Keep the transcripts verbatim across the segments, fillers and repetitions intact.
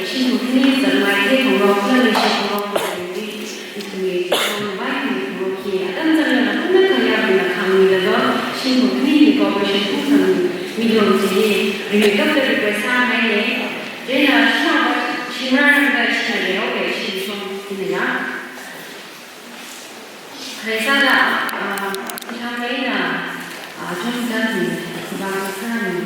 Shimkhur khani zatngaithei phungrok, kala leishi phungrok, kala leishi, ithumwui chong vai khani phungrok hi atam changna puna kaya bina khangmilaga, shimkhur khani hi cooperation pungsang million chi hi, rimeikapta request sāhaina. Chieina shina, shimrarangda shina leoke, shimshong hina ya. Khalei sāda, ah, ishāmeina, ah, chungchang ni, khubang sāni.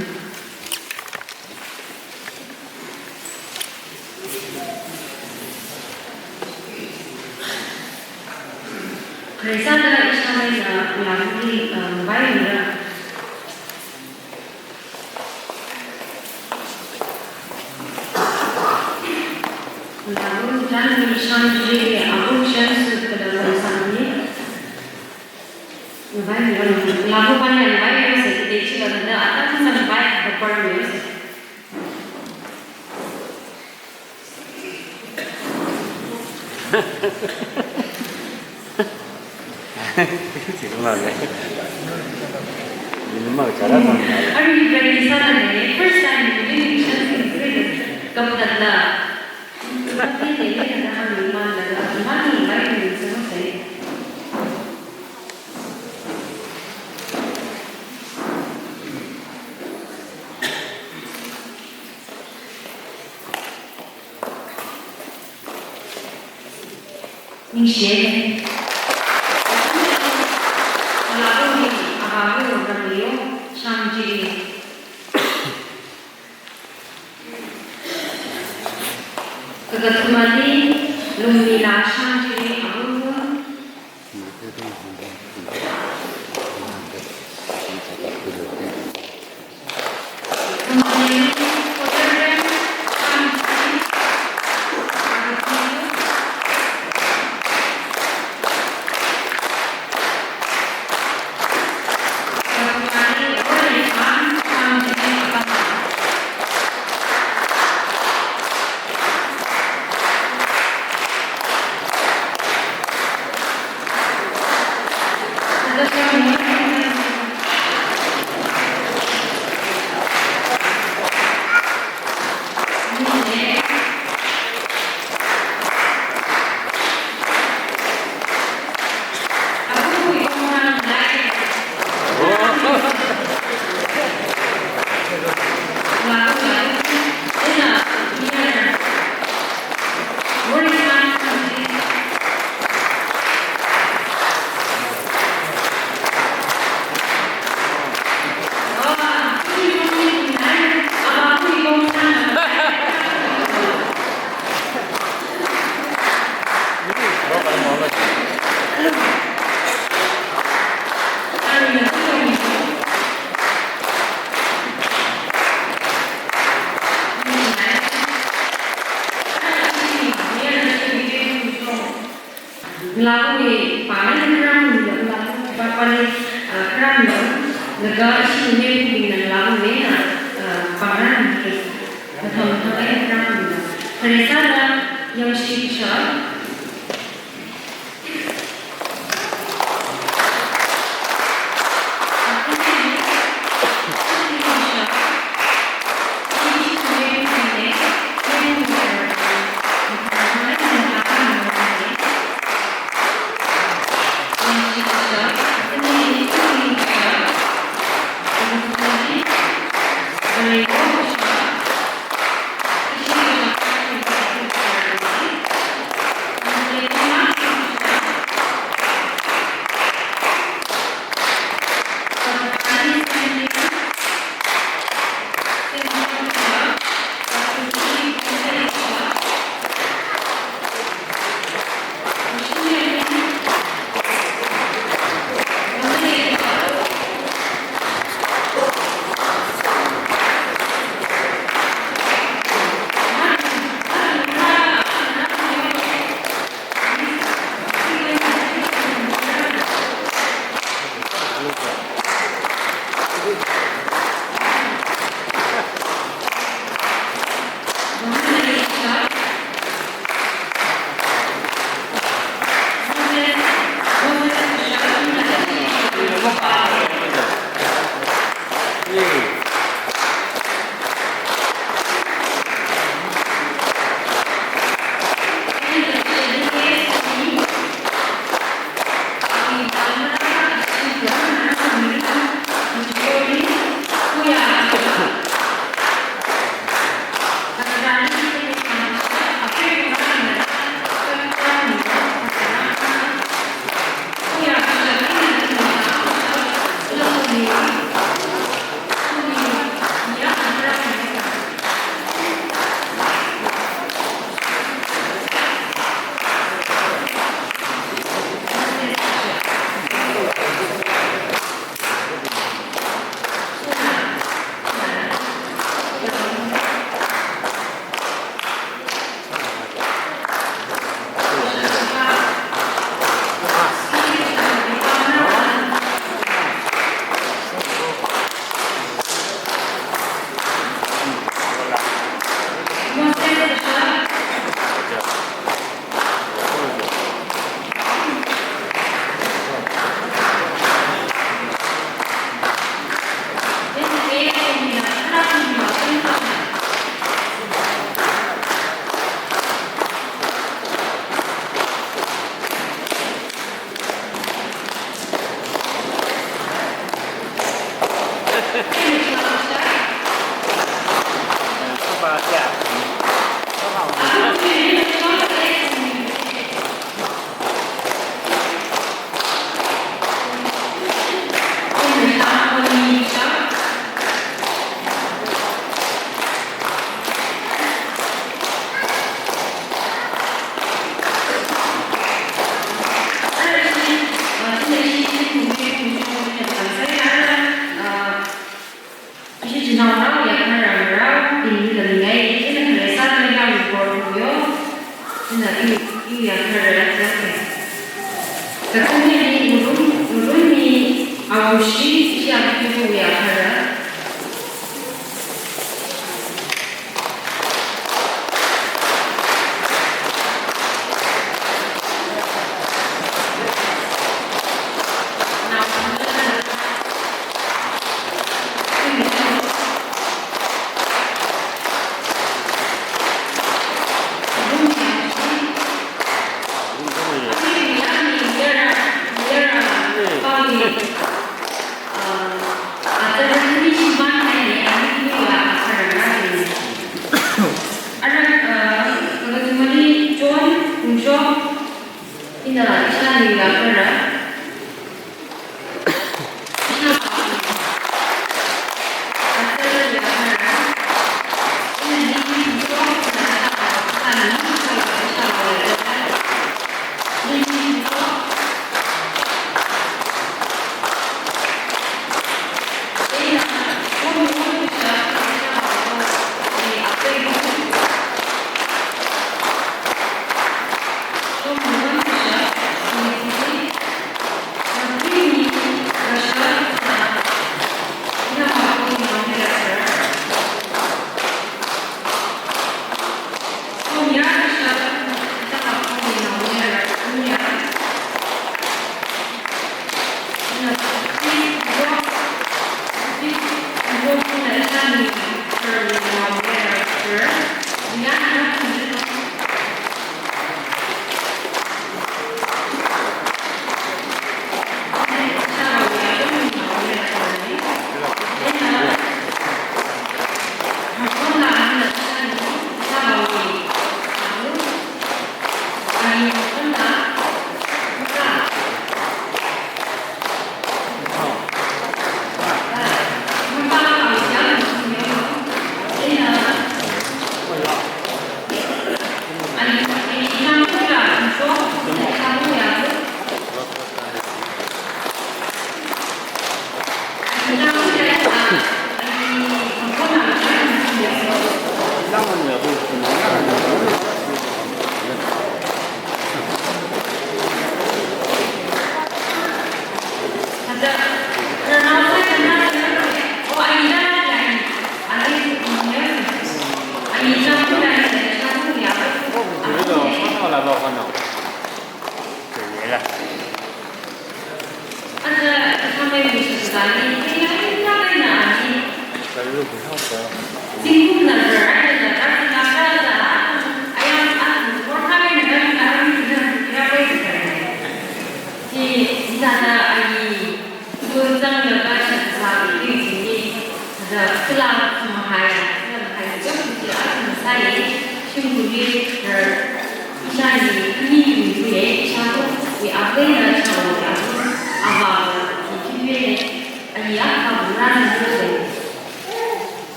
Khalei sāda ishāmeina, ah, Ngalāvuli, ah, ngavai mira. Ngalāva Janmi Shangji, Abu Shansu kala Kongsanmi. Ngalāva, Ngalāva pāna ngalāva sāda, techi laga atam sāda ngalāva kapar mi sāda. Arui practice sāda lei, first time ni, ni, ni, ni, ni, ni, kaptala. Kaptala, ni, ni, ni, ni, ni, ni, ni, ni, ni, ni, ni, ni, ni, Ningshi. Ngalāva hi, avāva Ramliyo Shangji. Kakathumali, Lungmila Shangji, avāva. Ngalāvawui pāngli kharam, Ngalāva pāpāli, ah, kharam, laga ishi Manipurina Ngalāvawui, ah, pāngli, mathang mathang eina kharam. Khalei sāda Yangshi Kasha. Ina i, i ya kara ya kara. Kathumli Ngurum, Ngurum mi awushi ya kara ya kara. Ara, ah, kakatumali John Kungshok, ina ishāli ya kara.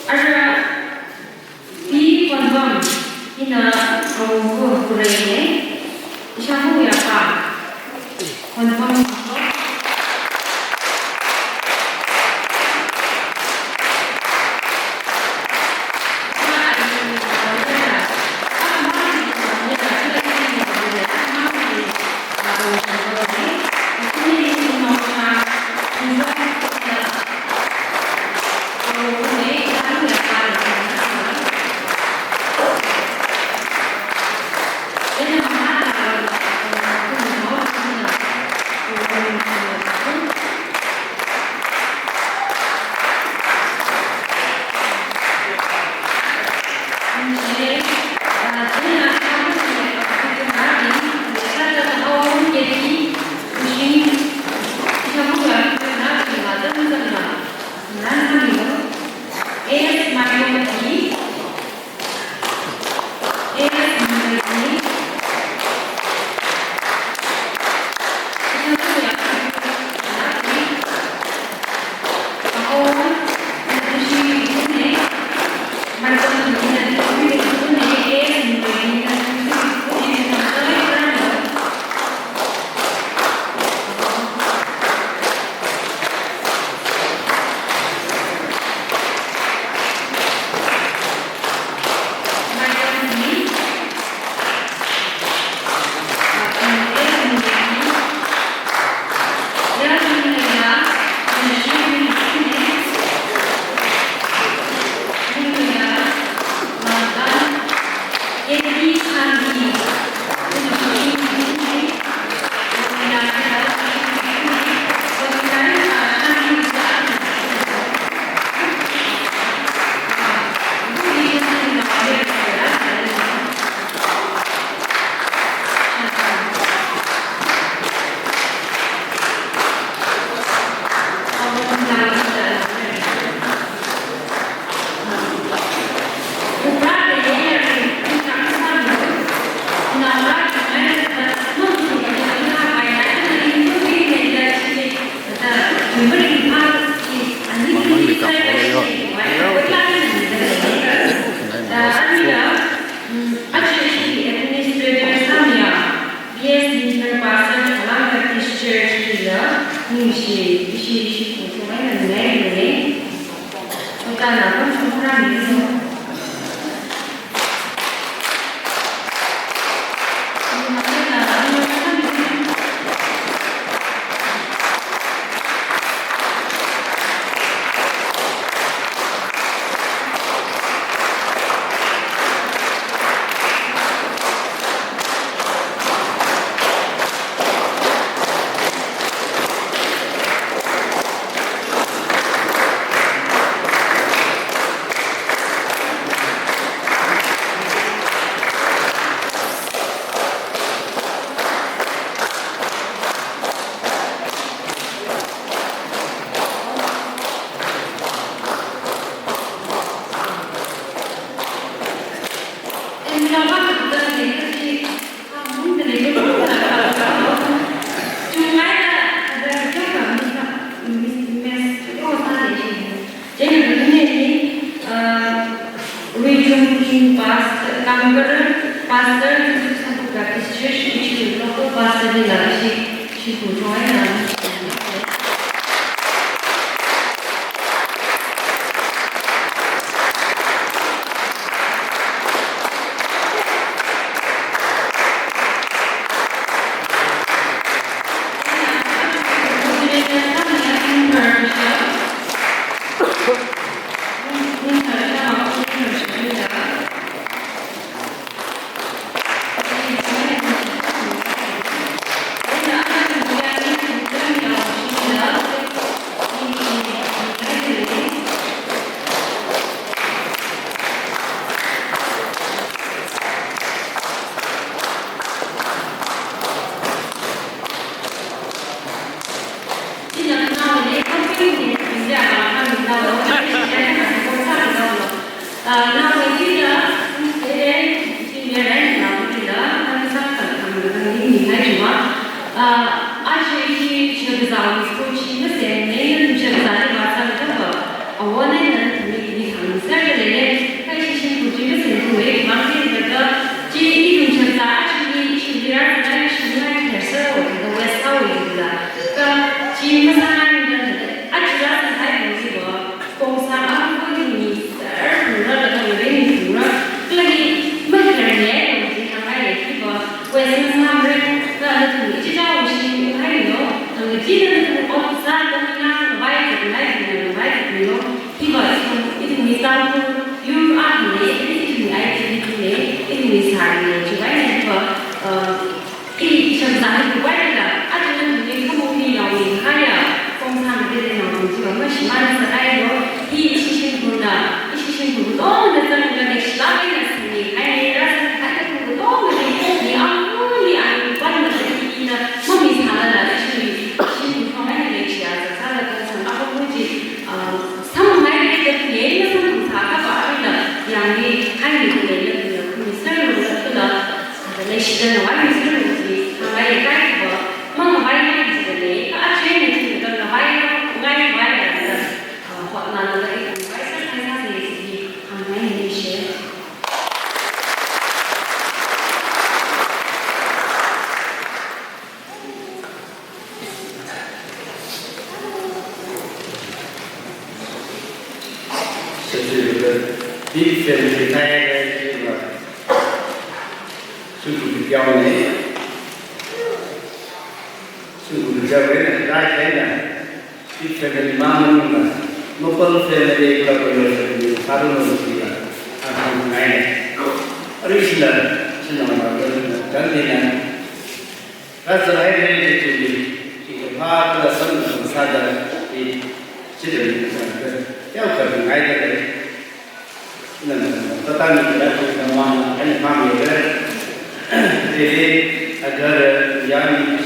Ara, Pi Khonpam, ina Khonpam Khurei ne, ishāvā yākha, Khonpam. Mangli kaphaola yo. Yo, okay. Nai, nai, nai. Aja ishi administrator sāmiya, B S Linthar Pastor, Thalang Baptist Church hila, ningshi, ishi, ishi, kuchungai na nai, nai. Kutana pun sumra miso. Region King Pastor, Kangkar Pastor, Baptist Church, ishi local pastor ni la, ishi, ishi kuchungai na. Ishi shimzang hi kubai la, aja nang ni kamu ni yao ni kaya, kong sang de de nang ni jiwa ma shimān sa ai lo, hi ishi shimkhurna, ishi shimkhur tongda zanglaga shilāk eina singni, ai ni rāsang kahai kathum tongda ni, ni ang ni ang ban na ni na, mami sālala ishi, ishi shimkhur ai ni shia sa sāla kong sang apa muji, ah, samngai de de ni na samsa kapa ai na, yang ni, ai ni de de ni na, kumi sālala kula, Leishida nawui miserable chi, hāngngai kaikha, mangvai ngai jida lei, ka ache ni chi ka ngavai ngai vai da, ah, hotnada lei, ngavai sa kai sa lei chi, hāngngai ni she. Big family, big family. Shimkhur teomeikha. Shimkhur teomeikha, rai kahaina. Big family mamān na. Local family, local family, sāranu sila. Aham ngai. Arui sila, sila ma, kan dina. Rāzanghai re chili, chikaphā kala samkaphang sāda, i, chili, teokha ngaida lei. Nana, tata ni kala kala mama, ani mama re. Chili, agar, yani,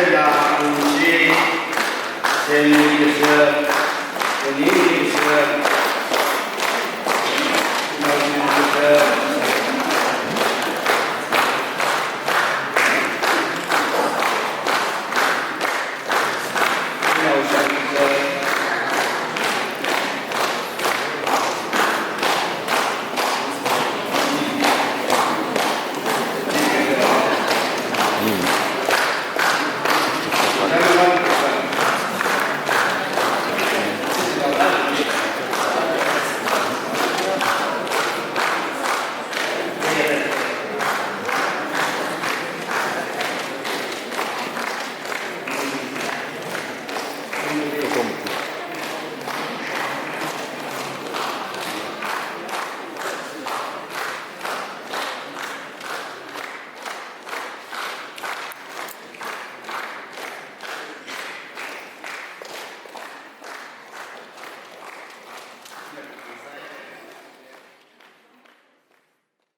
Ina anchi, seni kisa, seni kisa, seni kisa.